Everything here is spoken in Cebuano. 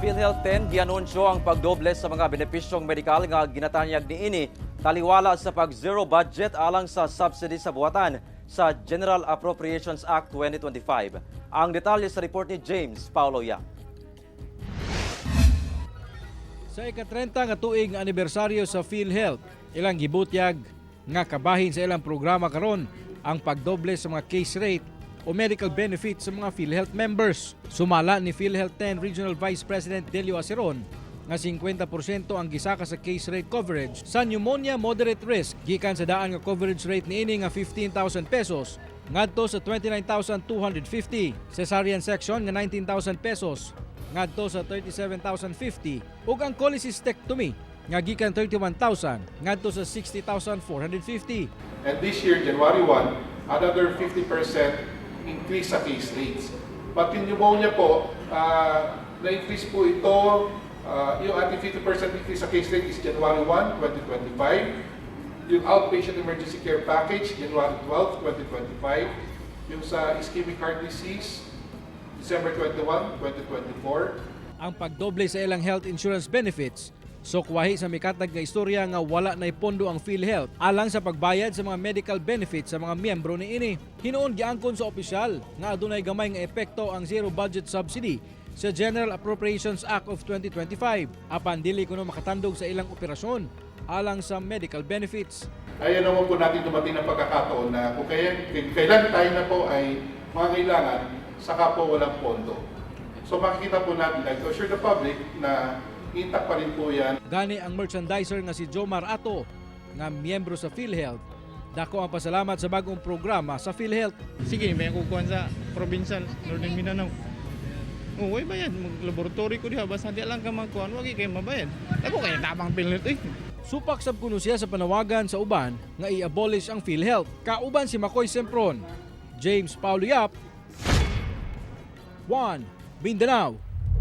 PhilHealth 10 gianunsyo ang pagdoble sa mga benepisyong medikal nga ginatanyag niini taliwala sa pag zero budget alang sa subsidy sa buhatan sa General Appropriations Act 2025. Ang detalye sa report ni James Paulo Yap. Sa ika-30 nga tuig nga anibersaryo sa PhilHealth, ilang gibutyag nga kabahin sa ilang programa karon ang pagdoble sa mga case rate o medical benefits sa mga PhilHealth members. Sumala ni PhilHealth 10 Regional Vice President Delio Aceron nga 50% ang gisaka sa case rate coverage sa pneumonia moderate risk gikan sa daan nga coverage rate niini nga 15,000 pesos ngadto sa 29,250, cesarean section nga 19,000 pesos ngadto sa 37,050 ug ang cholecystectomy nga gikan 31,000 ngadto sa 60,450. And this year, January 1, another 50% increase sa case rates. But yung pneumonia po, na-increase po ito, yung ating 50% increase sa case rate is January 1, 2025. Yung outpatient emergency care package, January 12, 2025. Yung sa ischemic heart disease, December 21, 2024. Ang pagdoble sa ilang health insurance benefits sukwahi sa mikatag nga istorya nga wala nay pondo ang PhilHealth alang sa pagbayad sa mga medical benefits sa mga miyembro niini. Hinuon giangkon sa opisyal nga adunay gamay nga epekto ang zero budget subsidy sa General Appropriations Act of 2025 apan dili kuno makatandog sa ilang operasyon alang sa medical benefits. Ayaw naman po natin dumating ng pagkakataon na kung kailan tayo na po ay mga kailangan, saka po walang pondo. So makikita po natin, like to assure the public na intact pa rin po yan. Gani ang merchandiser nga si Jomar Ato nga miyembro sa PhilHealth, dako ang pasalamat sa bagong programa sa PhilHealth. Sige, may kukuhan sa provincial, Northern Mindanao. Oh, way bayad. Mag-laboratory ko diha, basta di lang ka magkuhan, wag kayo mabayad. Ako kaya tamang PhilHealth eh. Supak sab kuno siya sa panawagan sa uban nga i-abolish ang PhilHealth. Kauban si Makoy Sempron, James Paulo Yap, 1 Mindanao.